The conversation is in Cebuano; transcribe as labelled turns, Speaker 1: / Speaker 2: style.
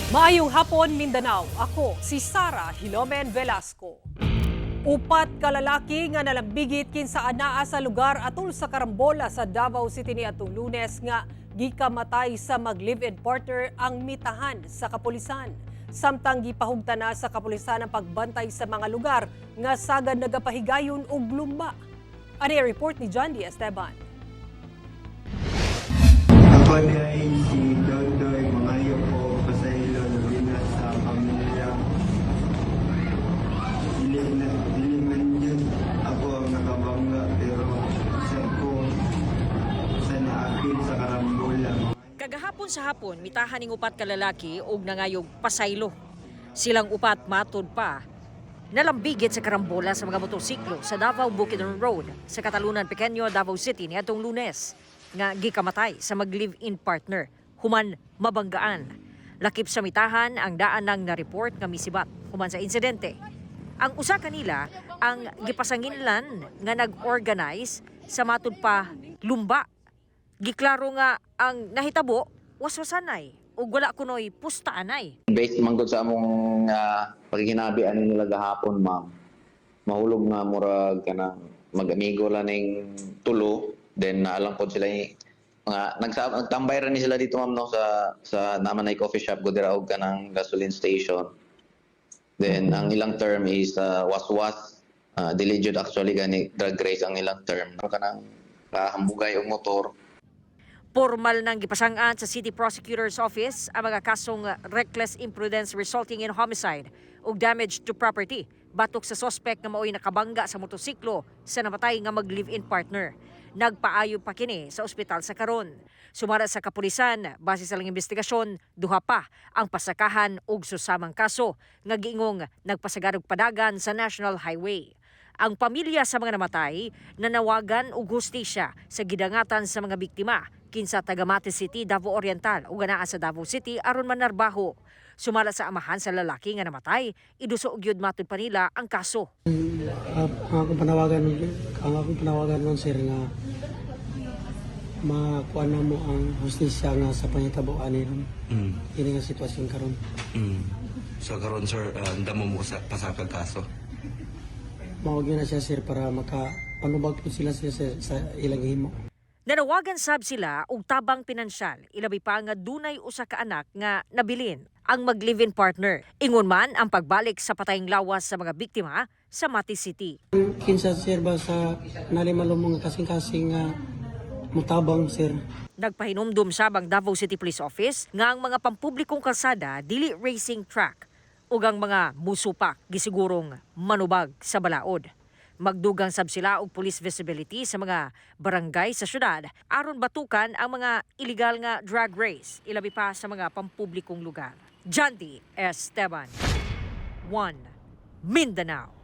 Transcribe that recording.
Speaker 1: Maayong hapon, Mindanao. Ako si Sara Hilomen Velasco. Upat ka lalaki nga nalambigit kinsa anaa sa lugar atol sa karambola sa Davao City niadtong Lunes nga gikamatay sa mag-live-in partner ang mitahan sa kapulisan. Samtang gipahugtan na sa kapulisan ang pagbantay sa mga lugar nga sagad nagapahigayon og lumba. Ani ang report ni John D. Esteban.
Speaker 2: Ako diay si Dondoy, mangayo ko pasaylo labi na sa pamilya. Dili na dili man jud ako ang nakabangga, pero sa ko sa naapil sa karambola.
Speaker 3: Kagahapon sa hapon, mitahan ning upat ka lalaki og nangayog pasaylo. Silang upat, matud pa, nalambigit sa karambola sa mga motorsiklo sa Davao Bukidnon Road sa Catalunan Pequeño, Davao City niadtong Lunes nga gikamatay sa mag-live-in partner human mabanggaan. Lakip sa mitahan ang daan ng na-report nga misibat human sa insidente. Ang usa kanila ang gipasanginlan nga nag-organize sa matud pa lumba. Giklaro nga ang nahitabo waswasanay ug wala kunoy pustaanay.
Speaker 4: Based man gud sa among pagkikinabi ani nila gahapon, ma'am. Mahulog nga murag kanang mag-amigo lang ning tulo, then naalang pod sila mga nagtambay ra ni sila dito, ma'am, no, sa naman ay coffee shop go dira og kanang gasoline station. Then ang ilang term is waswas, dili jud actually gani drag race ang ilang term. Kanang kahambugay og motor.
Speaker 3: Formal nang gipasang-an sa City Prosecutor's Office ang mga kasong reckless imprudence resulting in homicide ug damage to property batok sa sospek nga maoy nakabangga sa motorsiklo sa namatay nga mag-live-in partner. Nagpaayo pa kini sa ospital sa karon. Sumara sa kapulisan, base sa lang investigasyon, duha pa ang pasakahan ug susamang kaso nga giingong nagpasagad og padagan sa National Highway. Ang pamilya sa mga namatay nanawagan og hustisya sa gidangatan sa mga biktima kinsa taga Mati City, Davao Oriental ug anaa sa Davao City aron manarbaho. Sumala sa amahan sa lalaki nga namatay, iduso gyud matud pa nila ang kaso.
Speaker 5: Ang akong panawagan nun, sir, nga makuha na mo ang hustisya nga sa panghitabo ani ron. Ini nga sitwasyon karon.
Speaker 6: So karon, sir, damo mo sa pasakag kaso.
Speaker 5: Mao gyud na siya, sir, para maka panubag po sila sa ilang himo.
Speaker 3: Nanawagan sab sila og tabang pinansyal, ilabi pa nga dunay usa ka anak nga nabilin ang mag-live-in partner. Ingon man ang pagbalik sa patayng lawas sa mga biktima sa Mati City.
Speaker 5: Kinsa, sir, ba sa nalimalom mga kasing-kasing nga mutabang, sir.
Speaker 3: Nagpahinumdum sab ang Davao City Police Office nga ang mga pampublikong kalsada dili racing track ug ang mga musupak gisigurong manubag sa balaod. Magdugang sab sila og police visibility sa mga barangay sa syudad aron batukan ang mga illegal nga drag race, ilabi pa sa mga pampublikong lugar. Jandy Esteban, 1 Mindanao.